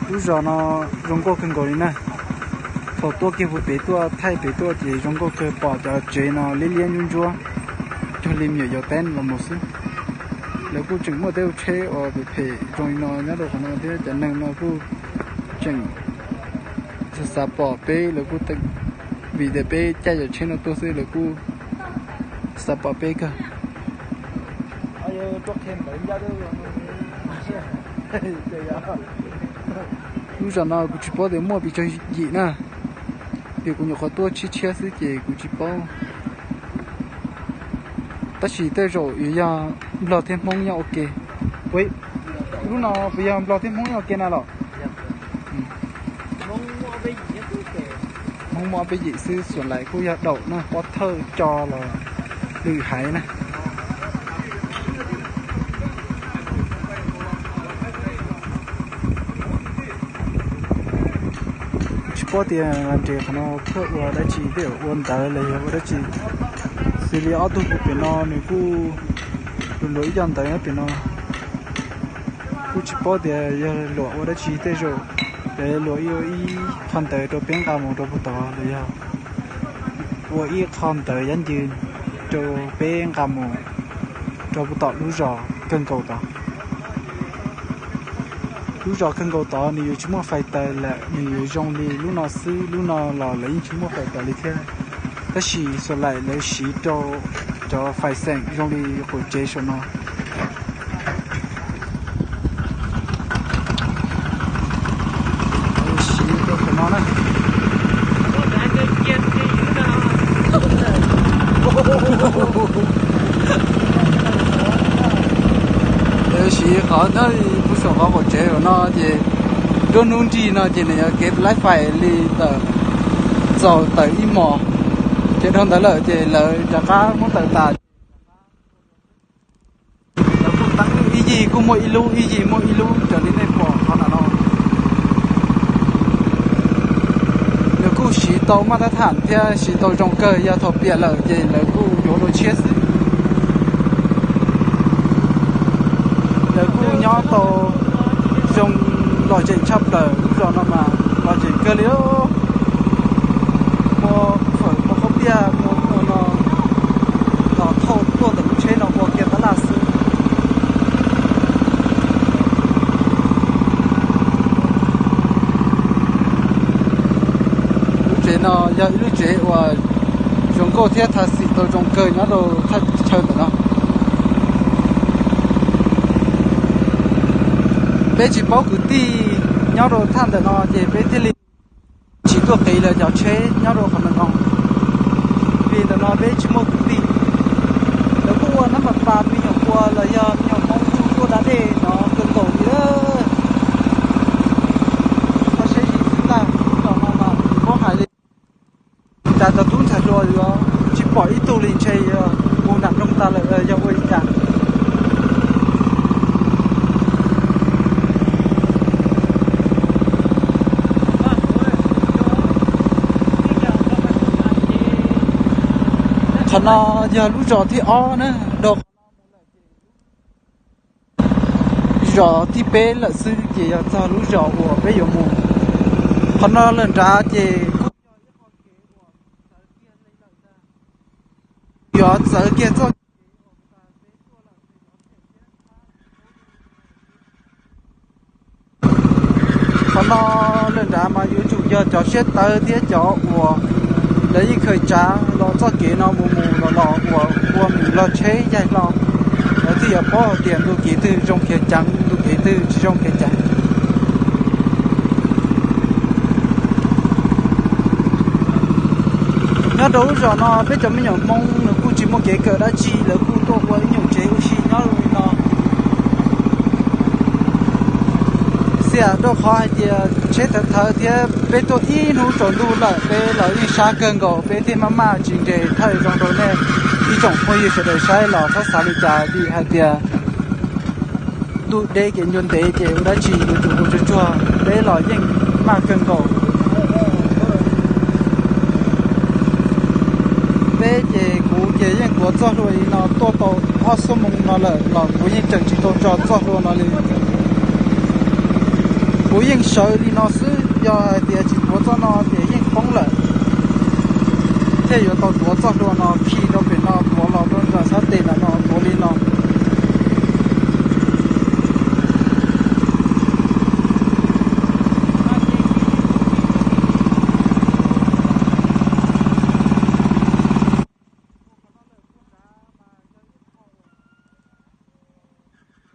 Lub zos no zoo nkauj kawg nkaus li na. Thaum tuaj kiag puag pem tuaj thaij pem tuaj ces zoo nkauj kawg, pom cov tsev no liab liab ntsuab ntsuab, cuag li me nyuam yaus teeb los mus xwb. Lawv kuj tseem muaj tej lub tsheb uas phem phem zoo li no nyob rau qhov no thiab, cov neeg no kuj tseem xav pom peb, lawv kuj, vim tias peb caij cov tsheb no tuaj xwb lawv kuj xav pom peb kawg. Lub zos no kuv tsis paub tias muaj pes tsawg yim na, vim kuv nyuam qhuav tuaj tshiab tshiab xwb ces kuv tsis paub. Tab sis tej zaum yuav yog Nplog thiab Hmoob nyob ua ke. Lub no puas yog Nplog thiab Hmoob nyob ua ke na los? Hmoob muaj ob peb yim xwb, xuam laim kuj yog daum na, pob thawj co los lwm haiv na. Tsis paub tias nres qhov no thiaj ua dab tsi, tej zaum ua ntawv los yog ua dab tsi. Xws li ob tug puag pem no nws kuj luag luag ib co ntawv nyob pem no. Kuj tsis paub tias yog luag ua dab tsi, tej zaum luag ib, ua ib qho ntawv rau peb nqa mus rau puag tod los yog ua ib qho ntawv yab ncw rau peb nqa mus rau puag tom lub zos kawg nkaus tod. Lub zos kawg nkaus tod nws yuav tsis muaj fais taws lawm, nws yuav zoo li lub no xwb, lub no los lawv yeej tsis muaj fais taws li thiab. Tab sis xuam laim lawv siv rau cov fais xeem zoo li quav tsev saum no. Siv rau saum no na. Siv qhov nyob puag saum qhov quav tsev saum no ces nruab hnub nrig no ces nws yog kev laib fais li ntawm txaus tawm ib hmos. Ces dhau ntawd lawm ces lawv rov qab muab tawm tas. Lawv kuj teeb ib yig kuj muaj ib lub, ib yig muaj ib lub raws li nej pom qhov ntawm no. Lawv kuj siv tau maj tab tham thiab siv tau zoo kawg, yog thaum piam lawm ces lawv kuj yuav dua tshiab xwb. Lawv kuj nyob tau zoo lom zem tshaj plaws, lub zos no mas lom zem kawg li. Muaj fawm, muaj khaub piaj, muaj no los thauj tuaj ntawm lub tsheb no ua kiag tab laj xwb. Lub tsev no yog ib lub tsev uas zoo nkauj thiab tha xim tau zoo kawg nyob rau thaj chaw ntawm no. Peb tsis paub kwv tij nyob rau thaj ntawm no ces peb thiaj li tsis tuaj qiv lawv cov tsheb nyob rau qhov ntawm no. Vim ntawm no peb tsis muaj kwv tij. Lawv kuj ua nab pas pas me nyuam qhua los yog me nyuam Hmoob tuaj da dej no kawg nkaus li. Koj saib zis tag lub zos no mas tsis paub hais li. Cas cov tub ntxhais hluas yuav tsis pom ib tug li, ntshe yog mus nram nroog tas lawm los yog ua li cas. Qhov no yog lub zos thib ob na, rau zos thib peb lawm xwb ces yog txog lub zos uas peb yuav mus. Qhov no lawm nrad ces kuj yuav txawv kiag txoj. Qhov no lawm nrad mas yuav tsum yog cov siab tawv thiab cov uas lawv yeej khaws tsav los txoj kev no mus mus los los uas ua mus los tsheb yaig hlo, lawv thiaj yuav paub hais tias ntu kev twg zoo khiav ceev, ntu kev twg tsis zoo khiav ceev. Nyob rau lub zos no peb cov me nyuam Hmoob nws kuj tsis muaj kev kawm dab tsi, lawv kuj tuaj ua ib nyuag tsev ua si nyob li no. Xiam rau qhov hais tias tsheb thawv thawv thiab peb tuaj ib hnub tsaus ntuj lawm, peb los yeej sab kawg nkaus, peb thiaj maj maj tsis nres thawj zoo rau nej ib tsoom phooj ywg sawv daws saib los txhob xav li cas, vim hais tias ntuj deb kev ncua ntev ces ua dab tsi yuav tsum ua tsuag tsuag, peb los yeej maj kawg nkaus. Peb ces kuv ces yeej tuav txoj hlua li no tuaj tau ob xuab moos no lawm los kuv yeej tseem tsis tau tso txoj hlua no li. Kuv yeej sawv li no xwb, yog hais tias tsis tuav txoj no ces yeej poob lawm. Thiaj yuav tau tuav txoj hlua no khi rau pem no tuav los rau nram sab tes ntawm no tuav li no.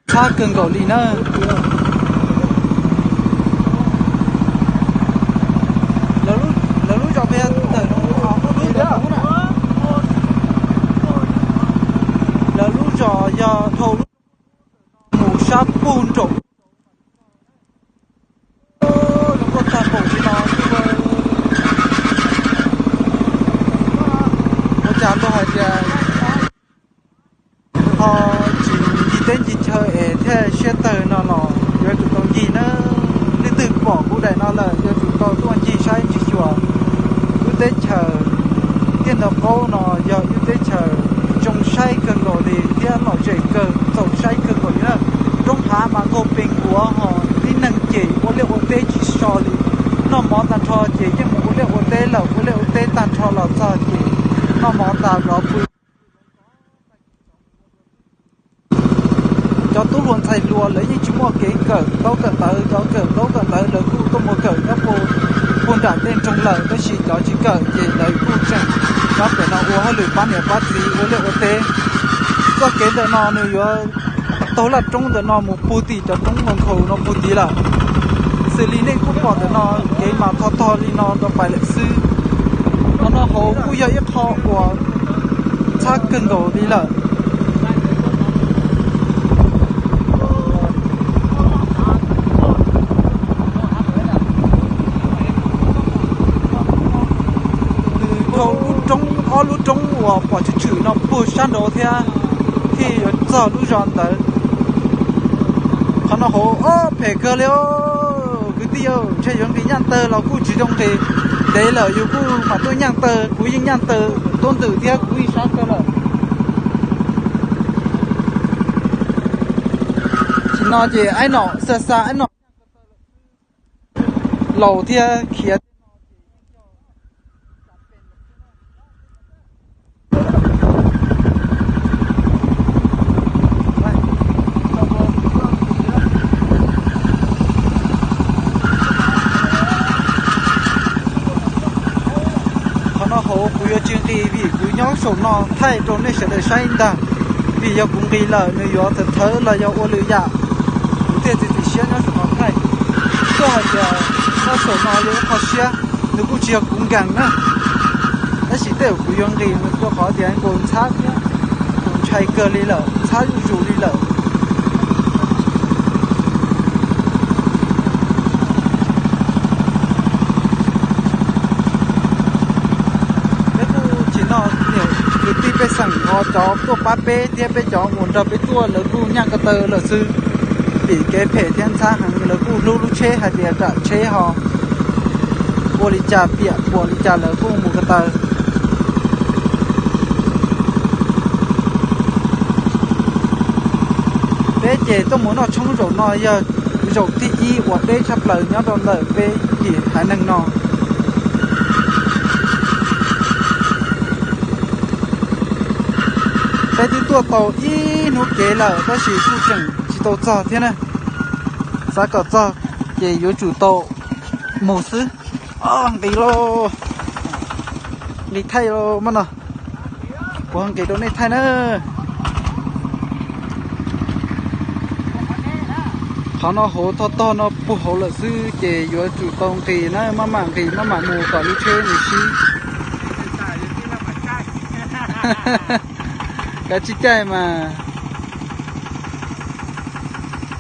Txhab kawg nkaus li na. Lawv lub zos peb tawm no, lawv lub zos yog dhau lub mus sab pug nraum. Zoo nkauj tag npaum li no. Ua cas luag hais tias ho tsis ncig teb ncig chaw es thiaj siab tawg no los yuav tsum tau ncig na. Leej twg pom kuv daim no lawm yuav tsum tau tuaj ncig saib ntsis xyuas. Lub teb chaws Tiaj Ntoo Qaub no yog ib lub teb chaws zoo saib kawg nkaus li thiab lom zem kawg, txaus saib kawg nkaus li na. Roob hav mas nkaug pes nkuav ho tib neeg ces ua liaj ua teb tsis so li. Noj mov tag nrho ces yeej mus ua liaj ua teb lawm, ua liaj ua teb tag nrho los txog ces noj mov tas rov pw. Cov tub hluas ntxhais hluas lawv yeej tsis muaj kev kawm ntaub kawm ntawv, cov kawm ntaub kawm ntawv lawv kuj tuaj mus kawm nyob puag nram tej nroog lawm, tab sis cov tsis kawm ces lawv kuj tseem nyob pem no ua hauj lwm pab niam pab txiv ua liaj ua teb. Txoj kev ntawm no nws yuav taug laj roob ntawm no mus puag tim cov roob Moos Khau no puag tid lawm. Xws li nej kuj pom ntawm no kev mas tho tog li no rau pais lawm xwb. Qhov no hauv kuj yog ib qho uas txhab kawg nkaus li lawm. Nws dhau lub roob, ob lub roob uas pom tshwm tshwm no puag sab nraud thiab, thiaj yuav txog lub zos ntawd. Qhov no hauv ob phem kawg li os kwv tij, ntshe yuav nqis nyaj taw los kuj tsis zoo nqis. Ntev lawm yus kuj mam tuaj nyaj taw, kuv yeej nyaj taw tuaj ntws thiab kuv yeej sab kawg lawm. Tam sim no ces aib nom xa xa aib nom laus thiab khiav. Qhov no hauv kuv yuav tsis nqis vim kuv nyob saum no thaij rau nej sawv daws saib ntag. Vim yog kuv nqis lawm nws yuav thawv thawv los yog ua lwm yam, kuv thiaj txiav txim siab nyob saum no thaij. Twb hais tias nyob saum no yog ib qho siab, nws kuj tsis yog kuv nkees na. Tab sis tej zaum kuv yuav nqis rau qhov tias nkaus ntxhab thiab, kuv ntshai kawg li lawm, ntxhab zuj zus li lawm. Peb kuj tsis noj niam kwv tij pej xeem ho cov tuaj pab peb thiab peb cov uas nrog peb tuaj lawv kuj nyaj ko taw lawm xwb. Vim kev phem thiab ntxhab heev lawv kuj hlub lub tsheb hais tias nram tsheb ho ua li cas piam puas li cas lawv kuj mus ko taw. Peb ces tuaj mus noj tshoob zaum no yog zaum thib ib uas deb tshaj plaws nyob rau ntawm peb yim haiv neeg no. Peb twb tuaj tau ib hnub kev lawm tab sis kuj tseem tsis tau txog thiab na. Xav kom txog ces yuav tsum tau mus xwb. Nqis lauj, nqis thaij lauj maj no. Kuv nqis rau nej thaij na. Qhov no hauv tog tog no puag hauv lawm xwb ces yuav tsum tau nqis na, maj mam nqis maj mam mus kom lub tsheb nws sib. Kav tsij caij mas.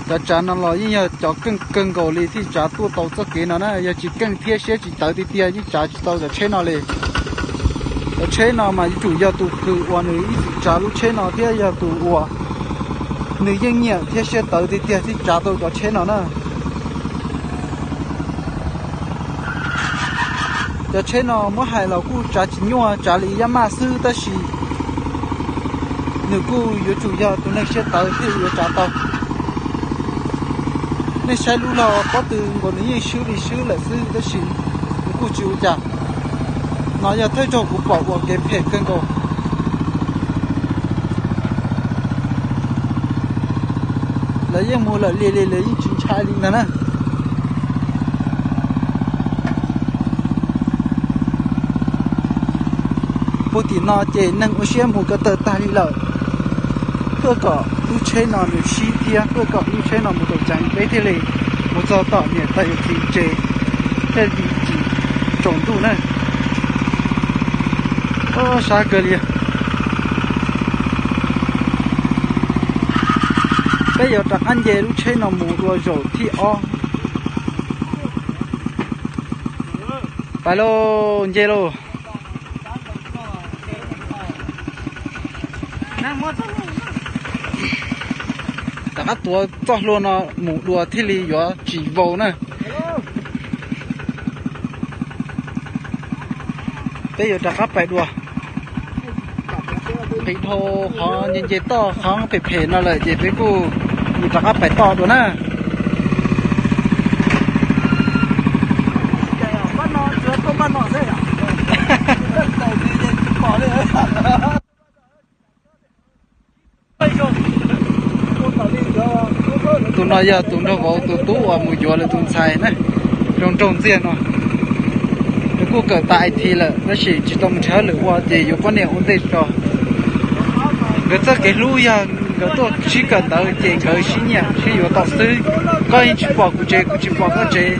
Cov tsav no los yeej yog cov keej kawg nkaus li thiaj tsav tuaj tau txoj kev no na, yog tsis keej thiab siab tsis tawv tiag tiag yeej tsav tsis tau cov tsheb no li. Cov tsheb no mas yuav tsum yog tus hws uas nws ib txwm tsav lub tsheb no thiab yog tus uas nws yeej nyiam thiab siab tawv tiag tiag thiaj tsav tau cov tsheb no na. Cov tsheb no muab hais los kuj tsav tsis nyuaj, tsav li yaj maj xwb tab sis nws kuj yuav tsum yog tus neeg siab tawv thiaj yuav tsav tau. Nej saib lub log pob tw nkaus nws yeej swb li swb lawm xwb tab sis nws kuj tsis ua cas. No yog thawj zaug kuv pom ua kev phem kawg nkaus. Lawv yeej mus lawm li li lawv yeej tsis ntshai li ntag na. Puag tim no ces neeg ua siab mus ko taw tag li lawm. Tuaj kom lub tsheb no nws sib thiab tuaj kom lub tsheb no mus tau ceev peb thiaj li mus txog tom niam tais yawm txiv tsev thiaj li tsis tsaus ntuj na. Sab kawg li. Peb yuav rov qab nce lub tsheb no mus dua zaum thib ob. Pais lauj, nce lauj. Rov qab tuav txoj hlua no mus dua thiaj li yuav tsis vau na. Peb yuav rov qab pais dua. Nqis dhau qhov nce nce toj qhov phem phem no lawm ces peb kuj yuav rov qab pais toj dua na. Tus no yog tus nraug vauv tus tub uas mus yuav lawv tus ntxhais na, zoo nraug ntxiag no. Nws kuj kawm tas I T lawm tab sis tsis tau mus nrhiav hauj lwm ua ces yuav poj niam ua ntej tso. Nkawd txoj kev hlub yog nkawd tuaj sib kawm ntawv ces nkawd sib nyiam sib yuav tau xwb. Koj yeej tsis pom kuv tsev kuv tsis pom koj tsev,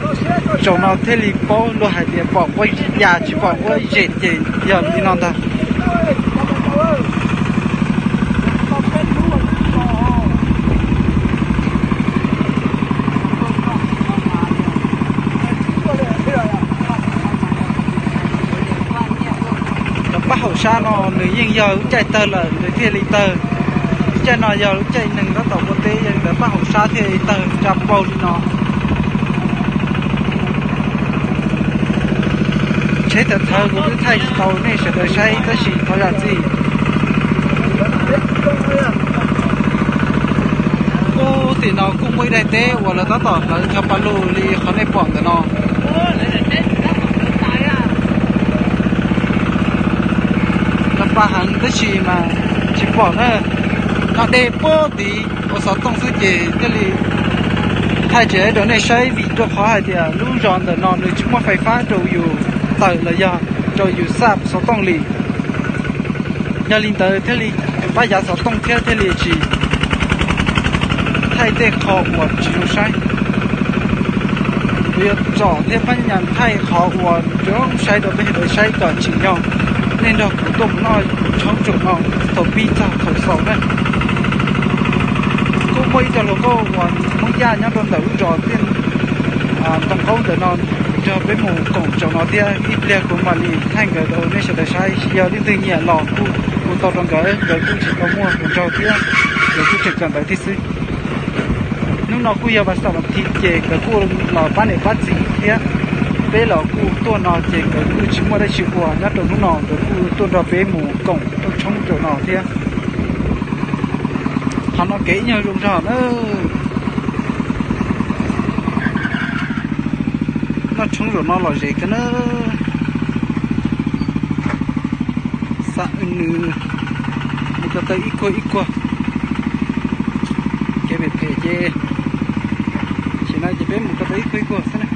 zaum no thiaj li paub luag hais tias pom quab ya tsis pom quab zem ces yog li no ntag. Cov pab hauv sab no nws yeej yog lub caij tawg lawm nws thiaj li tawg. Lub caij no yog lub caij neeg tab tom ua teb, yog li ntawd pab hauv sab thiaj li tawg tsa paug li no. Tsheb tawv txhawv kuv twb thaij tsis tau nej sawv daws saib tab sis thov zam txim. Ub, tim no kuj muaj ib daim teb uas lawv tab tom hlawv tha pa lug li qhov nej pom ntawm no. Tha pa heev tab sis mas tsis pom na. Noj dej puag tid ua xov tooj xwb ces thiaj li thaij tsis rau nej saib vim rau qhov hais tias lub zos ntawm no nws tsis muaj fais fab rau yus tawm los yog rau yus xa xov tooj li. Yog li ntawd thiaj li pab yav xov tooj thiab thiaj li tsis thaij tej qho uas tsis zoo saib. Kuv yuav tsom thiab pab nyas thaij qhov uas zoo saib rau peb sawv daws saib kom tsim nyog nej nrog kuv tuaj mus noj tshoob zaum no thaum pib txog thaum xaus na. Kuj muaj ib co hluas nkauj uas Hmoob Yaj nyob rau ntawm lub zos Tiaj Ntoo Qaub ntawm no nrog peb mus koom zaum no thiab. Ib pliag kuv mam li thaij nkawd rau nej sawv daws saib, yog leej twg nyiam los kuj hu tau rau nkawd, nkawd kuj tsis tau muaj hluas nraug thiab, nkawd kuj tseem kawm ntawv thiab xwb. Hnub no kuj yog vas xaum vas thiv ces nkawd kuj los pab niam pab txiv thiab. Peb los kuj tuaj no ces nkawd kuj tsis muaj dab tsi ua nyob rau hnub no, nkawd kuj tuaj nrog peb mus koom rooj tshoob rau no thiab. Qhov no kev ib nyuag zoo zog na. Noj tshoob zaum no lom zem kawg na. Xa nws mus ko taw ib kuag ib kuag. Kev phem phem ces, ces no ces peb mus ko taw ib kuag ib kuag xwb na.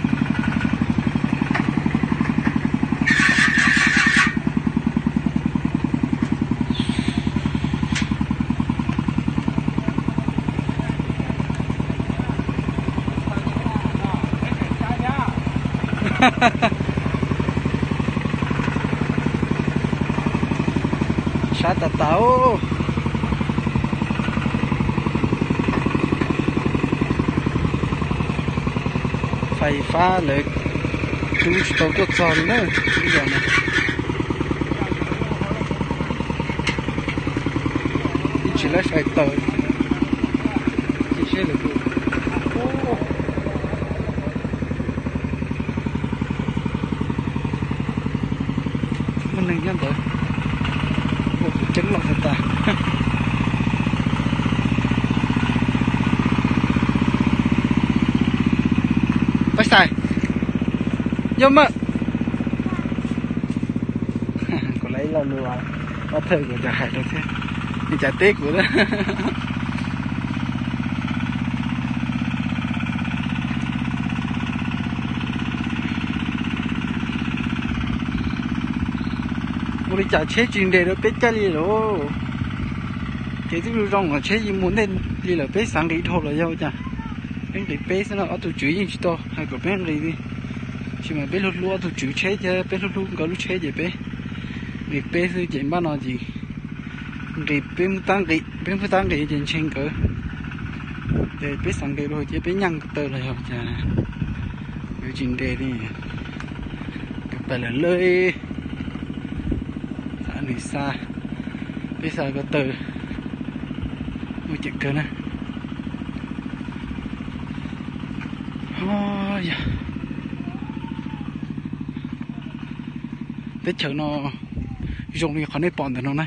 Sab tas tas. Fais fab lawv tub tsis tau tuaj txog li na, ib yam no. Ib tsis laib fais taws, cia siab lawv tus. Muaj neeg nyob ntawd, ua kuv ceeb loj tas tas. Xais, yog mas, kuv laiv ib lo lus, ob thawj kuv cov hais rau thiab, nws cas teb kuv. Ua li cas tsheb tsis nres rau peb caij li lawm? Kev twb zoo zoo los tsheb yeej mus ntej li lawm, peb xav nqis dhau los yog cas? Peb nqis peb xwb no, ob tug tswv yeej tsis tau hais kom peb nqis li. Tsis mas peb hlub hlub ob tug tswv tsheb thiab peb hlub hlub nkawd lub tsheb ces peb nqis peb xwb ces npaj no ces nqis peb, peb tab nqis ces ntshe nkawd, ces peb xav nqis dua ces peb nyaj ko taw los yog cas nkawd tsis nres li. Nkawd pais lawm lawm, nws xa, peb xa ko taw, ua ciam kawg na. Yog teb chaws no zoo li qhov nej pom ntawm no na.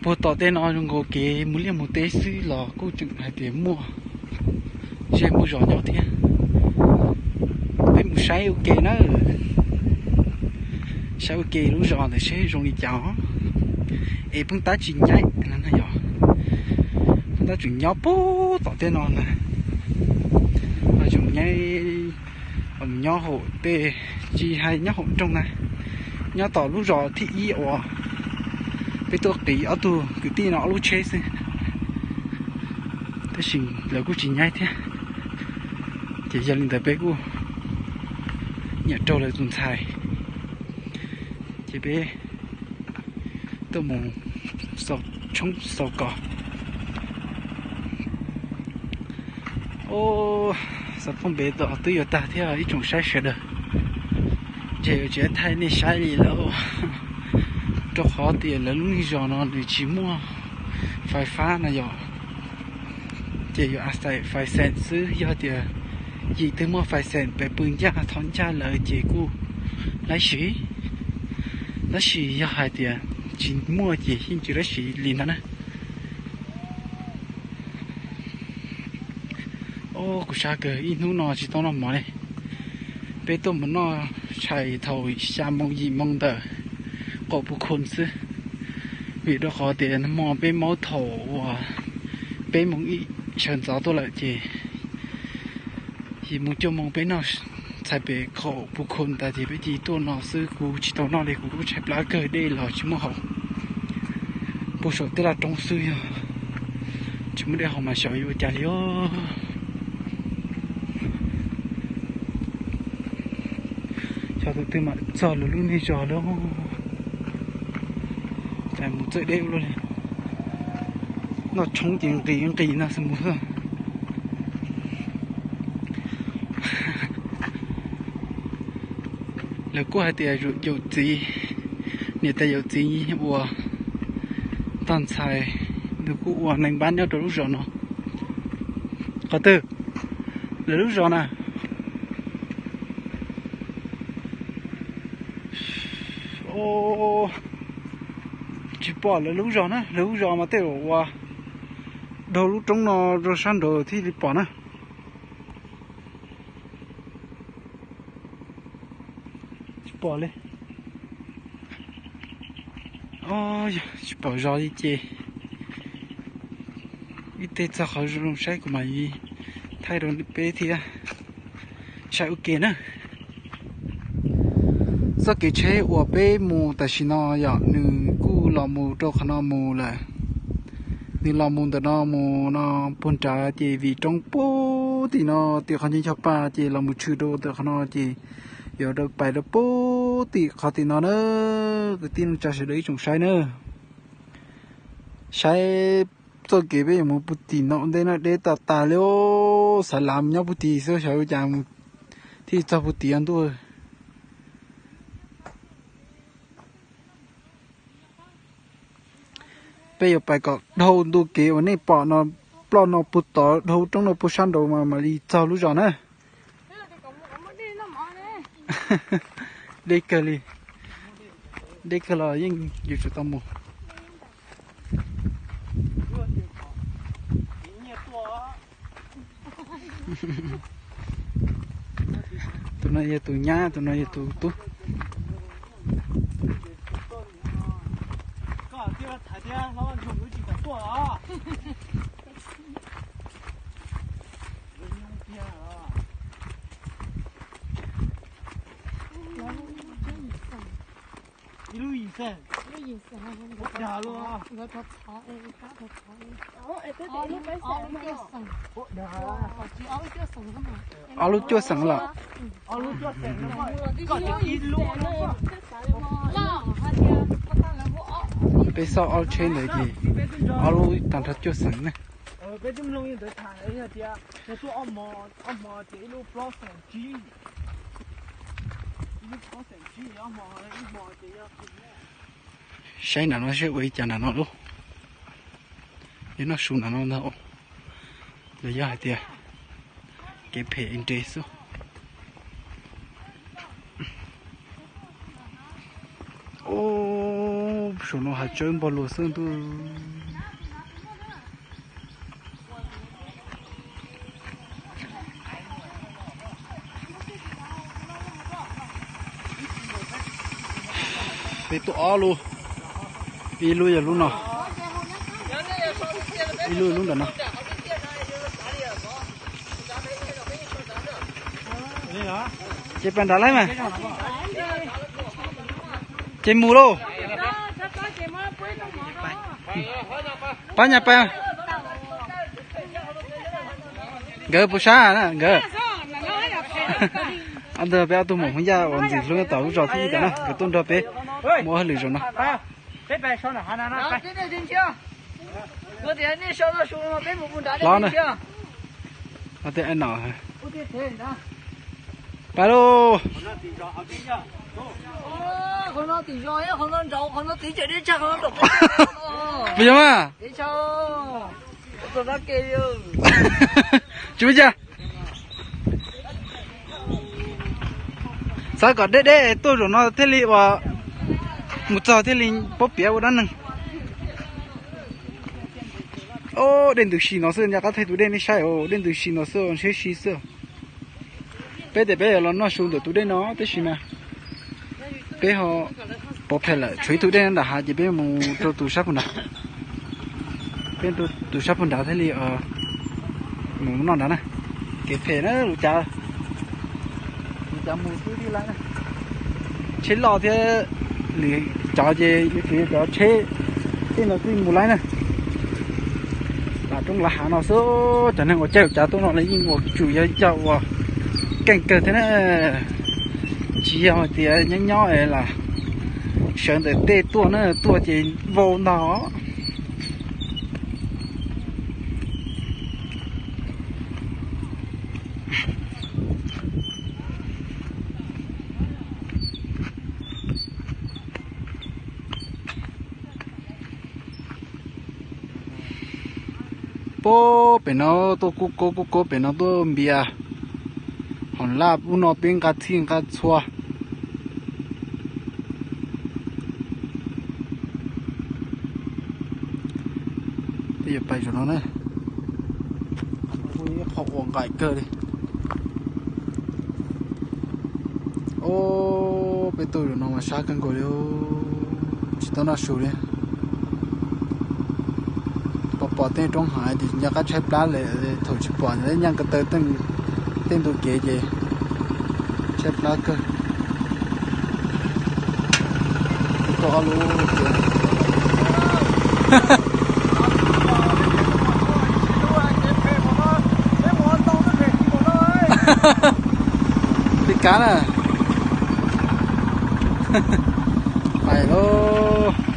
Puag tom tej no zoo nkaus kev mus liaj mus teb xwb los kuj tseem hais tias muaj zej muaj zos nyob thiab. Peb mus saib ua ke na, saib ua ke lub zos ntawd seb zoo li cas. Es pheej tab tsis nyaib no yog, pheej tab tseem nyob puag tom tej no na. Tseem nyaib, nyob hauv tej, tsis hais nyob hauv nroog na, nyob tom lub zos thib ib uas peb tuaj qiv ob tug kwv tij no ob lub tsheb xwb, tab sis lawv kuj tsis nyaib thiab. Ces yog li ntawd peb kuj nyiam raug lawv tus ntxhais, ces peb tuaj mus xaus tshoob xaus kos. Xov tooj npev tom twb yuav tag thiab ib tsoom saib sawv daws. Ntshe yuav tsis thaij nej saib li lawm, rau qhov tias lawv lub niag zos no nws tsis muaj fais fab no yog, ces yuav a xais fais xeem xwb. Yog tias yim twg muaj fais xeem pes pw ncaj thov ncaj lawm ces kuj laib siv, tab sis yog hais tias tsis muaj ces yeej tsis laib siv li ntag na. Kuv sab kawg ib hnub no tsis tau noj mov li. Peb tuaj mus noj tshais thaum xya moo yim moo ntawm qaum Phu Khun xwb, vim rau qhov tias nag hmo peb maub thaum uas peb moo ib sawv ntxov tuaj lawm ces yim moo cuaj moo peb noj tshais pem qaum Phu Khun tas ces peb cia li tuaj no xwb, kuv tsis tau noj li, kuv lub tshaib plab kawg, dej los tsis muaj haus, puag saum tej laj roob xwb, yog tsis muaj dej haus mas xyov yuav ua cas li os. Xyov tus twg mam txog lawv lub niag zos lawm. Cas mus txawj deb ua luaj li. Noj tshoob ces nqis nqis no xwb mus xwb. Lawv kuj hais tias yaum txiv, niam tais yaum txiv uas tog ntxhais, nws kuj ua neeg npab nyob rau lub zos no. Qhov twg? Lawv lub zos na. Tsis pom lawv lub zos na, lawv lub zos mas tej zaum uas dhau lub roob no rau sab nraud thiaj li pom na. Tsis pom li. Tsis pom zos li ces ib teg txog qhov zoo saib kuv mam li thaij rau peb thiab, saib ua ke na. Txoj kev tsheb uas peb mus tam sim no yom, nws kuj los mus rau qhov no mus lawm. Nws los mus ntawm no mus no puag nrad ces vim roob puag tim no, tim qhov nce ncho pa ces los mus tshwm rau ntawm qhov no ces yuav rau pais rau puag tim qhov tim no na. Kwv tij neej tsa sawv daws ib tsoom saib na, saib txoj kev peb yuav mus puag tim no ua ntej no deb tas tas li os. Xav lav mus nyob puag tim xwb xyov ua cas mus thiaj txog puag tim ntuj. Peb yuav pais kom dhau ntu kev uas nej pom no, ploj no puag tod, dhau roob no puag sab nraud mas mam li txog lub zos na. Deb kawg li, deb kawg los yeej yuav tsum tau mus. Tus no yog tus nyab, tus no yog tus tub. Ib lub yim xeem. Ua dag luaj. Ob lub cuaj xeem los? Peb xauj ob tsheb ntawd ces ob lub tag nrho cuaj xeem na. Saib nram no seb ua li cas nram no lauj. Yog noj su nram no ntag. Los yog hais tias kev phem nres xwb. Ub, saum no hav tsawb npog luag xwb ntuj. Peb tuaj ob lub, ib lub yog lub no, ib lub lub ntawm no. Ces pas nrad lawm mas. Ces mus lauj. Pab nyab pab. Nkawd puas sab na nkawd? Ntawd peb ob tug muam Hmoob Yaj uas ntxim hlub nyob tom lub zos thib ib tom na, nkawd tuaj nrog peb mus ua hauj lwm zaum no. Hlob na. Hlob tej no. Pab lauj. Puas yog mas? Tsis ua cas. Xav kom deb deb tuaj zaum no thiaj li ua, mus txog thiaj li paub piav ua dab neeg. Ob, dej ntws si no xwb, nco qab thaij tus dej nej saib, dej ntws si no xwb, ntshiab si xwb. Peb tias peb yuav los noj su ntawm tus dej no tab sis mas peb ho pov phem lawm, tshuav ib tug dej nram hav ces peb mus rau tus sab puag nrad. Peb tus sab puag nrad thiaj li mus noj nrad na. Kev phem na lus cav, lus cav mus xwb tij laug na. Tsheb loj thiab lwm cov ces yuav tsum yog cov tsheb tej no thiaj mus laib na. Lam roob lav hav no xwb, cov neeg uas caij lus cav tuaj no los yeej ua tsum yog cov uas keej kawg thiab na. Tsis yog hais tias nyob nyob es lam sawv ntawm tej tuaj na, tuaj ces vau ntag. Puag pem no tuaj kub kub kub kub pem no tuaj npias, hom laj ub no peb nqa txhij nqa txhua. Peb yuav pais zaum no na, ib qho ua nqaim kawg li. Ob, peb tuaj zaum no mas sab kawg nkaus li, tsis tau noj su li. Pom pom tej roob hav ces nco qab tshaib plab lawm, thaum tsis pom ntawd nyaj ko taw tej ntu kev ces tshaib plab kawg. Tuaj ob lub ces li kav na. Pais lauj.